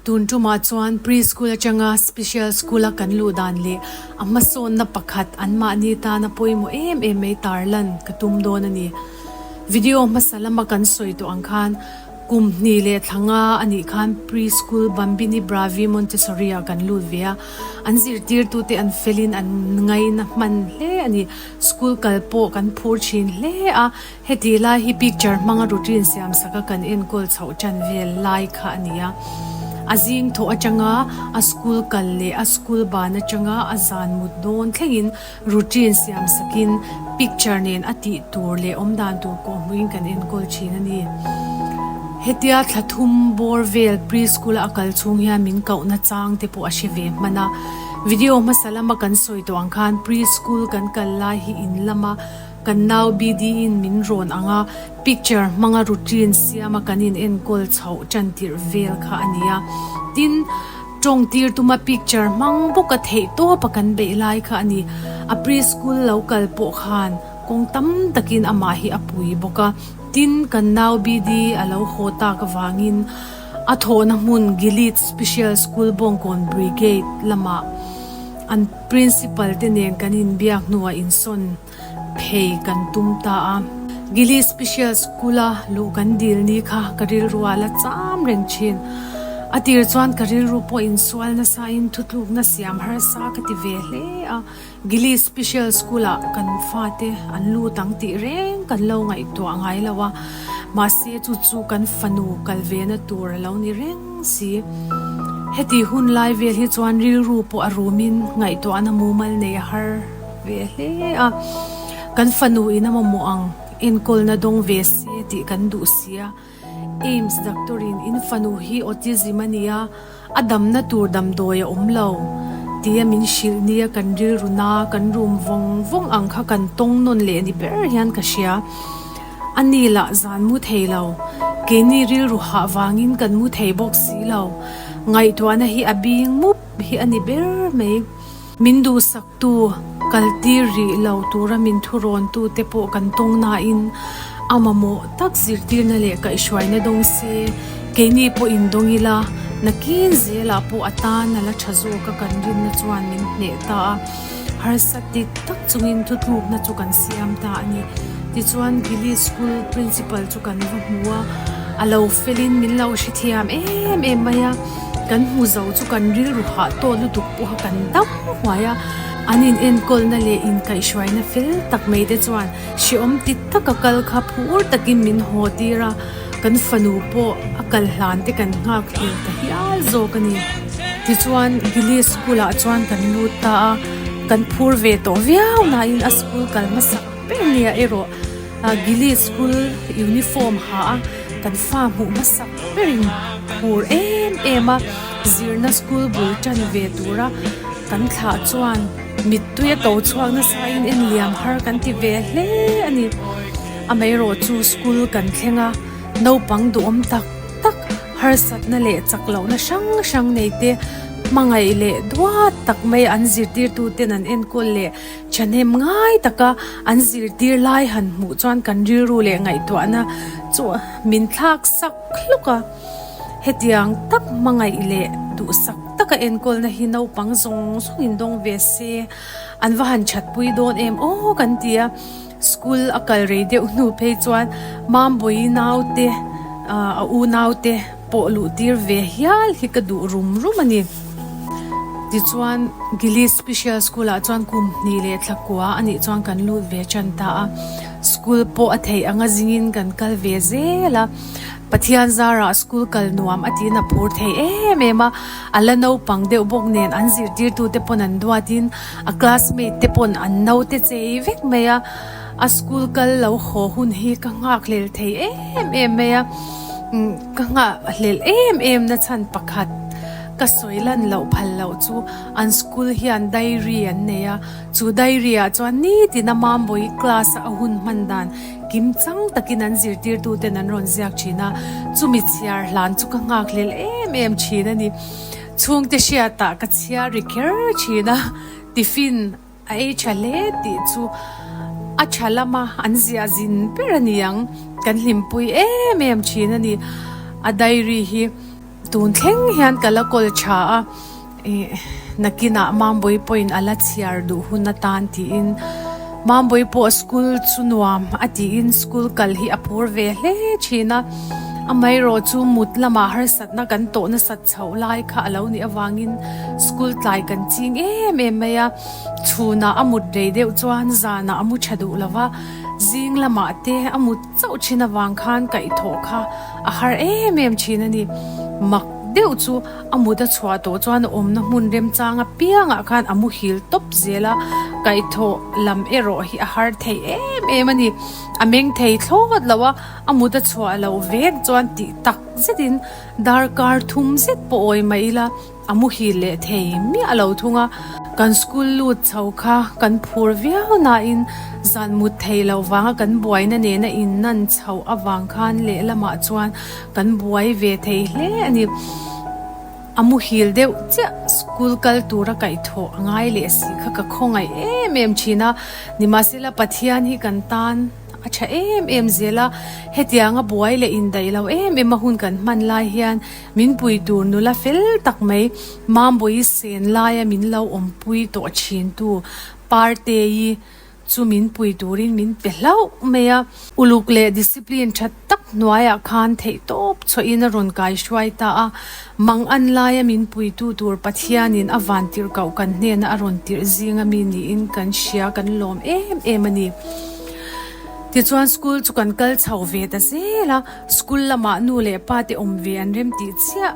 Tun tumah chuan Pre-School atanga Special School-a kan luh dan leh a hmasawnna pakhat anmahni tana pawimawh em em mai tarlan ka tum dawn a ni. Video hmasa lama kan sawi tawh ang khan kum hnih leh thla nga a nih khan Pre-School Bambini Bravi Montessori-ah kan lut ve a, an zirtirtute an felin an ngaina hman hle a ni. School kal pawh kan phur thin hle a, Heti lai hi picture hmanga routine siam saka kan enkawl chhoh tan vel lai kha a ni a. A zing thawh atanga a school kal leh a school ban atanga a zan mut dawn thlengin routine siam sakin picture nen a tih tur leh awmdan tur kawhhmuhin kan enkawl thin a ni. Hetia thla thum bawr vel pre-school a kal chhung hian min kohna chang te pawh a hre ve hman a. Video hmasa lama kan sawi tawh ang khan pre-school kan kal lai hi in lama Kan nau BD in min rawn ang a, picture hmanga routine siama kan in enkawl chhoh tan tirh vel kha a ni a. Tin, tawng tir tuma picture hmang bawka theih tawpa kan beih lai kha a ni. A pre-school lo kal pawh khan kawng tam takin amah hi a pui bawk a. Tin, kan nau BD a lo haw tak avangin a thawhna hmun Gilead Special School Bawngkawn Brigade lamah an Principal te nen kan inbiak hnuah insawn phei kan tum ta a. Gili Special School a luh kan dil ni kha ka rilru ah la cham reng thin. A tir chuan ka rilru pawh insual nasain thutlukna siam harsa ka ti ve hle a. Gili Special School ah kan fate an lut ang tih reng kan lo ngaihtuah ngai lo a. Mahse chu chu kan fanu kal ve na tur a lo ni reng si. Heti hun lai vel hi chuan rilru pawh a rumin ngaihtuahna mumal nei a har ve hle a. Kan fanu in a mamawh ang enkawlna dawng ve se tih kan duh si a. AIMS doctor in in fanu hi autism a nia, a damna tur damdawi a awm lo tia min hrilh nia kan rilru na kan rum vawng vawng ang kha kan tawng nawn leh ni ber hian ka hria. A ni lah zan mu thei lo, keini rilru hah vangin kan mu thei bawk si lo. Ngaihtuahna hi a bing mup hi a ni ber mai. Min duhsaktu, kaltir rih lo tura min thurawntu te pawh kan tawng nain a mamawh tak zirtirna leh kaihhruaina dawng se, keini pawh indawng ila, nakin zelah pawh a tan a la tha zawk a kan rinna chuan min hneh ta a. Harsa ti tak chungin thutlukna chu kan siam ta a ni. Tichuan Gili School Principal chu kan va hmu a, a lo felin min lo hrethiam em em mai a, kan hmu zo chu kan rilru hah tawh lutuk pawha kan dam huai a, an in enkawlna leh inkaihhruaina fel tak mai te chuan hrehawm ti taka kal kha phur takin min haw tir a, kan fanu pawh a kal hlan te kan nghak hlel ta hial zawk a ni. Tichuan Gili School ah chuan kan lut ta a, kan phur ve tawh viau nain a school kal hmasak ber nia erawh Gili School uniform ha a kan fa hmuh hmasak berin phur em em a, zirna school bul tan ve tura kan thlah chuan mittui a ko chhuak nasa in en liam har kan ti ve hle a ni. Amaherawh chu school kan thleng a, naupang duhawm tak tak Harsatna leh chak lohna hrang hrang nei te, hmangaih leh duat tak mai an zirtirtuten an enkawl leh thahnem ngai taka an zirtir lai han hmuh chuan kan rilru leh ngaihtuahna chu min thlak sak hlawk a. Hetiang tak hmangaih leh duhsak taka enkawlna hi naupang zawng zawngin dawng ve se an va han thatpui dawn em aw kan ti a. School a kal rei deuh hnu phei chuan Mambawi naute a u naute pawh luh tir ve hial hi ka duh rum rum a ni. Tichuan Gili Special School ah chuan kum hnih leh thla kua a nih chuan kan lut ve tan ta a. School pawh a theih anga zingin kan kal ve zel a. Pathian zarah school kal nuam a tiin a phur thei em em a, a la naupang deuh bawk nen an zirtirtute pawn an duatin A classmate te pawn an naute chei vek mai a, a school kal lo haw hun hi ka nghakhlel thei em em mai a, ka nghakhlel em em na chhan pakhat ka sawi lan loh phal loh chu an school hian diary an nei a, chu diary ah chuan nitin a mambawi class a a hun hman dan kim chang takin an zirtirtu ten an rawn ziak thin a, chumi chhiar hlan chu ka nghakhlel em em thin a ni. Chhungte hriatah ka chhiar ri kher thin a, tiffin a ei tha hle tih chu a tha lama an ziah zin ber a ni ang, kan hlimpui em em thin a ni. A diary hi Tun thleng hian ka la kawl tha a, ih nakinah Mambawi pawhin a la chhiar duh hun atan tiin Mambawi pawh school chu nuam a tiin school kal hi a phur ve hle thin a, amaherawh chu mut lamah harsatna kan tawh nasat chhoh lai kha a lo nih avangin school tlai kan ching em em mai a, chhunah a mut rei deuh chuan zanah a mu tha duh lo va, zing lamah te a mut chauh thin avang khan kaihthawh kha a har em em thin a ni. Mak deuh chu a mut a chhuah tawh chuan a awmna hmun remchang apiangah khan a muhil tawp zel a, kaihthawh lam erawh hi a har thei em em a ni. A meng thei thlawt lo a, a mut a chhuah loh vek chuan tih tak zetin darkar thum zet pawh awi mai ila, A muhil leh thei miah lo thung a, kan school lut chho kha kan phur viau nain zan mut thei loh vanga kan buaina nena innan chhoh avang khan lehlamah chuan kan buai ve thei hle a ni. A muhil deuh chiah school kal tura kaihthawh a ngai leh si kha ka khawngaih em em thin a, nimahsela Pathian hi kan tan a tha em em zel a, hetianga buai leh indaih lo em em a hun kan hman lai hian Min pui tur nula fel tak mai, Mambawi sen laia min lo awmpui tawh thintu Partei chu min pui turin min pe hlauh mai a. Uluk leh discipline tha tak hnuaiah khan theihtawp chhuahin a rawn kai hruai ta a. Mang an laia min puitu tur Pathianin a van tirh koh kan hnena a rawn tirh zinga mi niin kan hria kan lawm em em a ni. Tichuan school chu kan kal chho ve ta zel a. School lamah nu leh pa te awm ve an rem tih chiah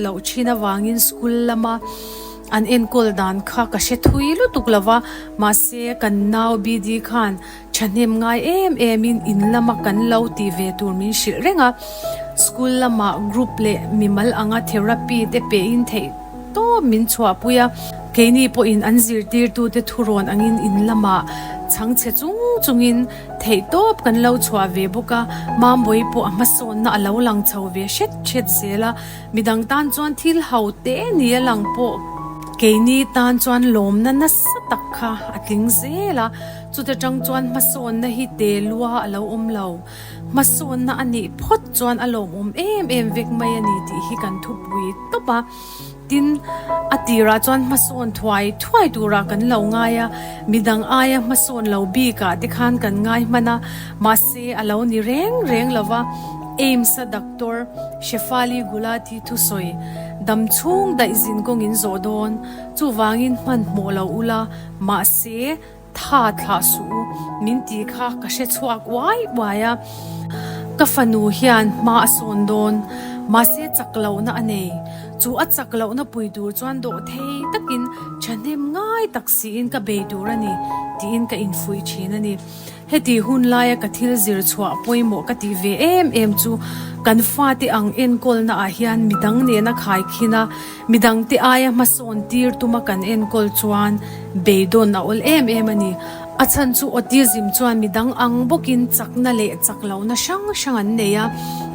loh thin avangin school lama an enkawl dan kha ka hre thui lutuk lo va, mahse kan nau BD khan thahnem ngai em emin in lama kan lo tih ve tur min hrilh reng a, school lamah group leh mimal anga therapy te pehin theih tawp min chhuahpui a, keini pawhin an zirtirtute thurawn angin in lamah chhangchhe chung chungin Theihtawp kan lo chhuah ve bawk a, Mambawi pawh a hmasawnna a lo lang chho ve hret hret zel a, midang tan chuan thil ho te ni a lang pawh keini tan chuan lawmna nasa tak kha a tling zel a, chuta tang chuan hmasawnna hi te lua a lo awm lo. Hmasawnna a nih phawt chuan a lawmawm em em vek mai a ni tih hi kan thupui tawp a. Tin, a tirah chuan hmasawn thuai thuai turah kan lo ngai a, midang aia hmasawn lo bikah te khan kan ngai hman a, mahse a lo ni reng reng lo va, AIIMS-a Doctor Shefali Gulati thusawi, Dam chhung daih zin kawngin zawh dawn, chuvangin hmanhmawh lo ula, mahse, Tha thlah suh u, min ti kha ka hre chhuak uai uai a, ka fanu hian hma a sawn dawn, mahse chak lohna a nei. Chu a chak lohna pui tur chuan dawh thei takin thahnem ngai tak siin ka bei tur a ni tiin ka infuih thin a ni. Heti hun laia ka thil zir chhuah pawimawh ka tih ve em em chu kan fate ang enkawlna ah hian midang nena khaikhin a, Midangte aia hmasawn tir tuma kan enkawl chuan beidawn a awl em em a ni. A chhan chu autism chuan midang ang bawkin chakna leh chak lohna hrang hrang an nei a.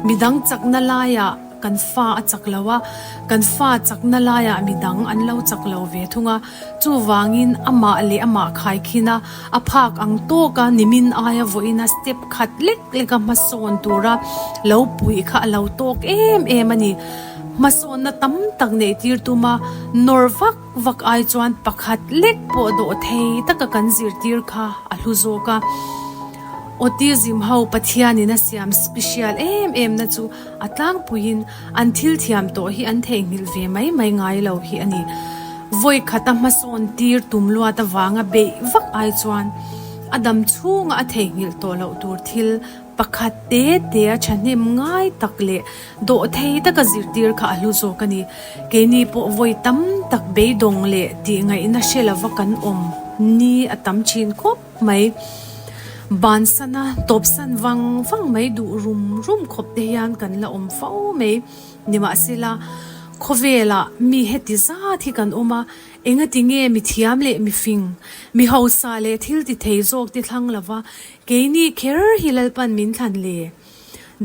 Midang chakna laiah kan fa a chak lo a, kan fa chakna laiah midang an lo chak lo ve thung a. Chuvangin amah leh amah khaikhin a, a phak ang tawka nimin aia vawiina step khat lek leka hmasawn tura lo puih kha a lo tawk em em a ni. Hmasawnna tam tak neih tir tuma nawr vak vak ai chuan pakhat lek pawh dawh thei taka kan zirtir kha a hlu zawk a. Autism ho Pathianin a siam special em em na chu a tlangpuiin an thil thiam tawh hi an theihnghilh ve mai mai ngai lo hi a ni. Vawi khata hmasawn tir tum luat avanga beih vak ai chuan a dam chhunga a theihnghilh tawh loh tur thil Pakhat te te a thahnem ngai tak leh dawhthei taka zirtir kha a hlu zawk a ni. Keini pawh vawi tam tak beidawng leh tih ngaihna hre lova kan awm ni a tam thin khawp mai. Bansana tawpsan vang vang mai duh rum rum khawp te hian kan la awm fo mai. Nimahsela, khawvelah mi heti zat hi kan awm a, engati nge mi thiam leh mi fing, mi hausa leh thil ti thei zawk te thlang lova Keini kher hi Lalpan min thlan le.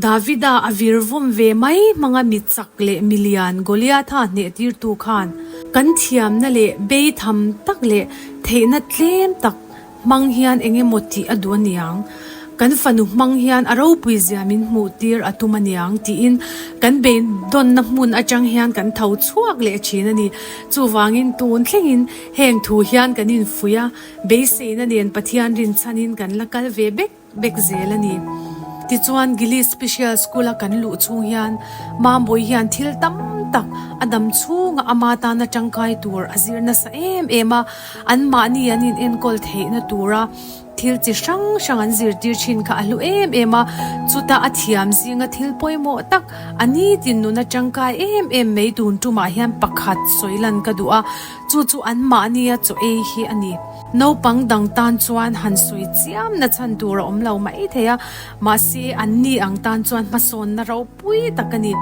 Davida a vir vawm ve mai hmanga mi chak leh mi lian Goliatha hnehtirtu khan kan thiamna leh bei tham tak leh theihna tlem tak hmang hian eng emaw tih a duh aniang. Kan fanu hmang hian a ropui zia min hmuh tir a tum aniang tiin kan beidawnna hmun atang hian kan tho chhuak leh thin a ni. Chuvangin tun thlengin heng thu hian kan infuih a, beiseina nen Pathian rinchhanin kan la kal ve bek bek zel a ni. Tichuan Gili Special School a kan luh chhung hian Mambawi hian thil tam tak a dam chhunga ama tana tangkai tur a zir nasa em em a, anmahni an in enkawl theihna tura thil chi hrang hrang an zirtir thin kha a hlu em em a, chuta a thiam zinga thil pawimawh tak a nitin nuna tangkai em em mai tun tumah hian pakhat sawi lan ka duh a, chu chu anmahnia chaw ei hi a ni. Naupang dang tan chuan han sawi chiam na chhan tur a awm lo mai thei a, mahse anni ang tan chuan hmasawnna ropui tak a ni.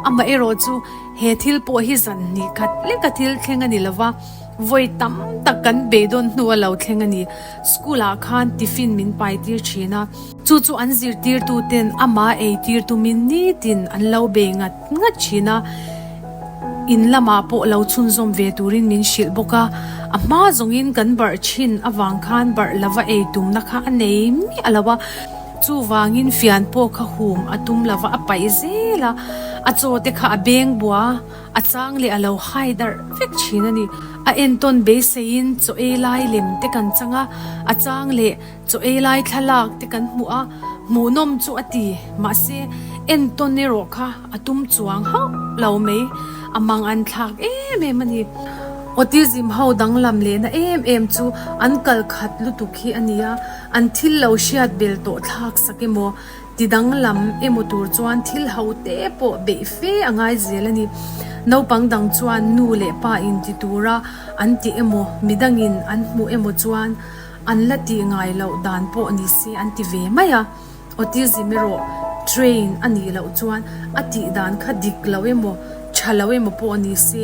Amaherawh chu he thil pawh hi zan hnih khat leka thil thleng a ni lova, vawi tam tak kan beidawn hnu a lo thleng a ni. School ah khan tiffin min pai tir thin a, chu chu an zirtirtu ten amah ei tir tumin nitin an lo bei ngat ngat thin a, in lamah pawh lo chhunzawm ve turin min hrilh bawk a, a hma zawngin kan barh thin avang khan barh lova ei tumna kha a nei miah lo a, chuvangin fian pawh kha hum a tum lova a paih zel a, a chaw te kha a beng bua. A chang leh a lo hai darh vek thin a ni. A entawn beiseiin chaw ei lai lem te kan chang a, a chang leh chaw ei lai thlalak te kan hmuh a, hmuhnawm chu a ti. Mahse, entawn erawh kha a tum chuang hauh lo mai. A mang an thlak em em a ni. Autism ho danglam lehna em em chu an kal khat lutuk hi a ni a, an thil lo hriat bel tawh thlak sak emaw, Ti danglam emaw tur chuan thil ho te pawh beih fe a ngai zel a ni. Naupang dang chuan nu leh pa in ti tura an ti emaw, midangin an hmuh emaw chuan an la tih ngai loh dan pawh ni se an ti ve mai a. Autism erawh train a nih loh chuan a tih dan kha dik lo emaw, tha lo emaw pawh ni se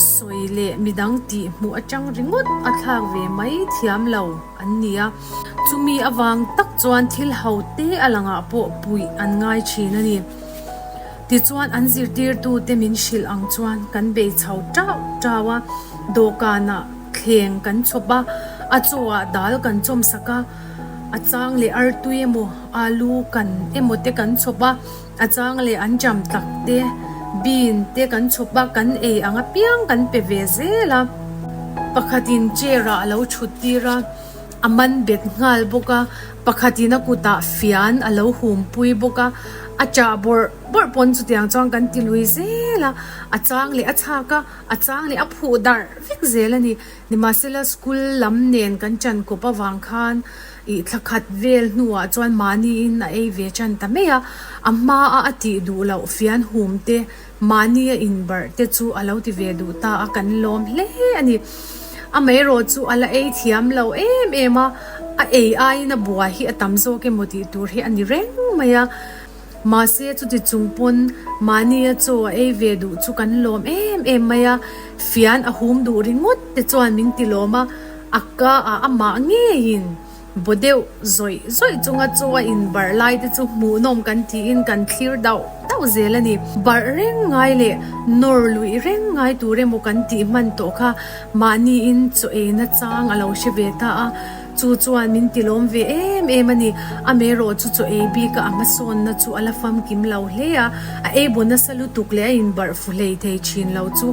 sawi leh midang tih hmuh atang ringawt a thlak ve mai thiam lo an ni a. Chumi avang tak chuan thil ho te a langah pawh puih an ngai thin a ni. Tichuan an zirtirtute min hrilh ang chuan kan bei chho tau tau a, dawhkanah thleng kan chhawp a, a chaw ah dal kan chawm sak a, a chang leh artui emaw alu kan emaw te kan chhawp a, a chang leh an jam tak te, bean te kan chhawp a, kan ei ang apiang kan pe ve zel a. Pakhatin chair ah a lo thut tir a. A man bet nghal bawk a, pakhatin a kutah fian a lo hum pui bawk a, a chah bawrh bawrh pawn chutiang chuan kan ti lui zel a, a chang leh a chhak a, a chang leh a phuh darh vek zel a ni. Nimahsela school lam nen kan chan kawp avang khan ih thla khat vel hnuah chuan mahniin a ei ve tan ta mai a, a hmaa a tih duh loh fian hum te Mahni a inbarh te chu a lo ti ve duh ta a, kan lawm hle a ni. Amaherawh chu a la ei thiam lo em em a, a ei aiin a bua hi a tam zawk emaw tih tur hi a ni reng mai a. Mahse chuti chung pawn mahni a chaw a ei ve duh chu kan lawm em em mai a, fian a hum duh ringawt te chuan min ti lawm a, a ka ah amah ngeiin Baw deuh zawih zawih chunga chaw a inbarh lai te chu hmuhnawm kan tiin kan thlir dauh dauh zel a ni. Barh reng ngai leh nawr luih reng ngai tur emaw kan tih hman tawh kha mahniin chaw eina chang a lo hre ve ta a, chu chuan min tilawm ve em em a ni. Amaherawh chu chaw ei bika a hmasawnna chu a la famkim lo hle a, a ei baw nasa lutuk leh a inbarh fu hlei thei thin lo chu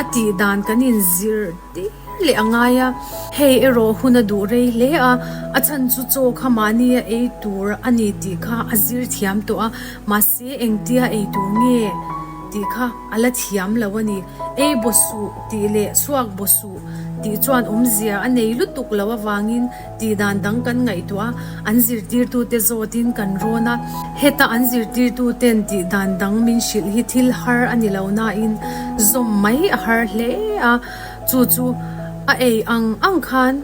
a tih dan kan inzir tir leh a ngai a, hei erawh hun a duh rei hle a, a chhan chu chaw kha mahni a ei tur a ni tih kha a zir thiam tawh a, mahse engtia ei tur nge tih kha a la thiam lo a ni. Ei baw suh tih leh suak baw suh tih chuan awmzia a nei lutuk lo avangin tih dan dang kan ngaihtuah a, an zirtirtute zawtin kan rawn a, heta an zirtirtuten tih dan dang min hrilh hi thil har a ni lo nain zawm mai a har hle a. Chu chu a ei ang ang khan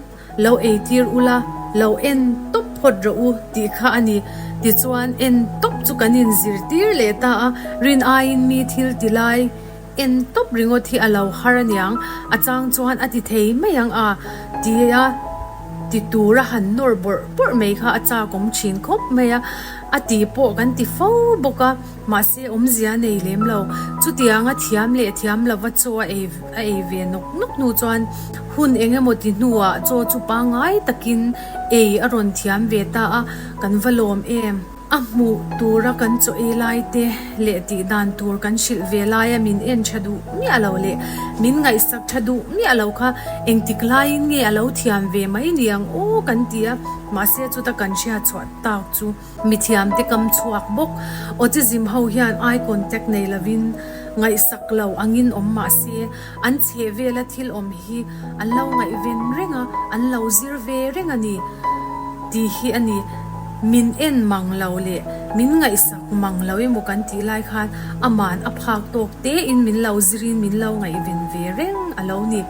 lo ei tir ula, lo en tawp phawt rawh u tih kha a ni. Tichuan en tawp chu kan inzirtir leh ta a, rin aiin mi thil ti lai en tawp ringawt hi a lo har aniang, a chang chuan a ti thei mai ang a tia ti tura han nawr bawrh bawrh mai kha a chakawm thin khawp mai a, a ti pawh kan ti fo bawk a. Mahse awmzia a nei lem lo. Chutianga thiam leh thiam lova chaw a ei a ei ve nawk nawk hnu chuan hun eng emaw ti hnuah chaw chu pangngai takin Ei a rawn thiam ve ta a, kan va lawm em? A hmuh tura kan chaw ei lai te leh tih dan tur kan hrilh ve laia min en tha duh miah lo leh min ngaihsak tha duh miah lo kha engtik laiin nge a lo thiam ve mai ni ang aw kan ti a, mahse chuta kan hriat chhuah tak chu mithiamte kam chhuak bawk. Autism ho hian eye contact nei lovin ngaihsak lo angin awm mahse an chheh vela thil awm hi an lo ngaihven reng a, an lo zir ve reng a ni tih hi a ni. Min en mang lo leh min ngaihsak mang lo emaw kan tih lai khan aman a phak tawk tein min lo zirin min lo ngaihven ve reng a lo ni.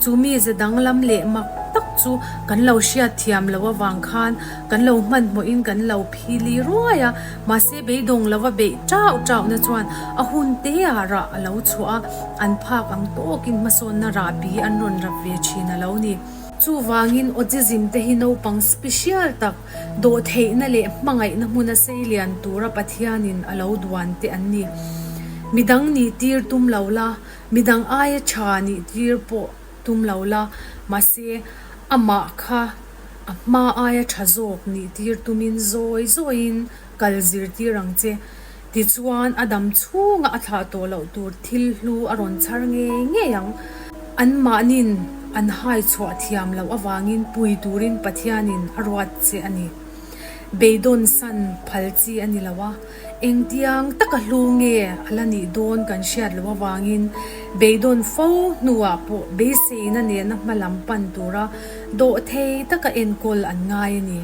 Chu mi ze danglam leh mak tak chu kan lo hriat thiam loh avang khan kan lo hmanhmawhin kan lo phili ruai a, mahse beidawng lova beih tauh tauhna chuan a hun teah rah a lo chhuah a, an phak ang tawkin hmasawnna rahbi an rawn rap ve thin a lo ni. Chuvangin autism te hi naupang special tak, dawhtheihna leh hmangaihna hmuna seilian tura Pathianin a lo duan te an ni. Midang nih tir tum lo la, Midang aia tha nih tir pawh tum lo la, mahse amah kha a hma aia tha zawk nih tir tumin zawi zawiin kal zirtir ang che. Tichuan a dam chhunga a thlah tawh loh tur thil hlu a rawn chhar ngei ngei ang. Anmahnin an hai chhuah thiam loh avangin pui turin Pathianin a ruat che a ni. Beidawn san phal chi a ni lo a. Engtiang taka hlu nge a la nih dawn kan hriat loh avangin beidawn fo hnuah pawh beiseina nena hma lam pan tura dawhthei taka enkawl an ngai a ni.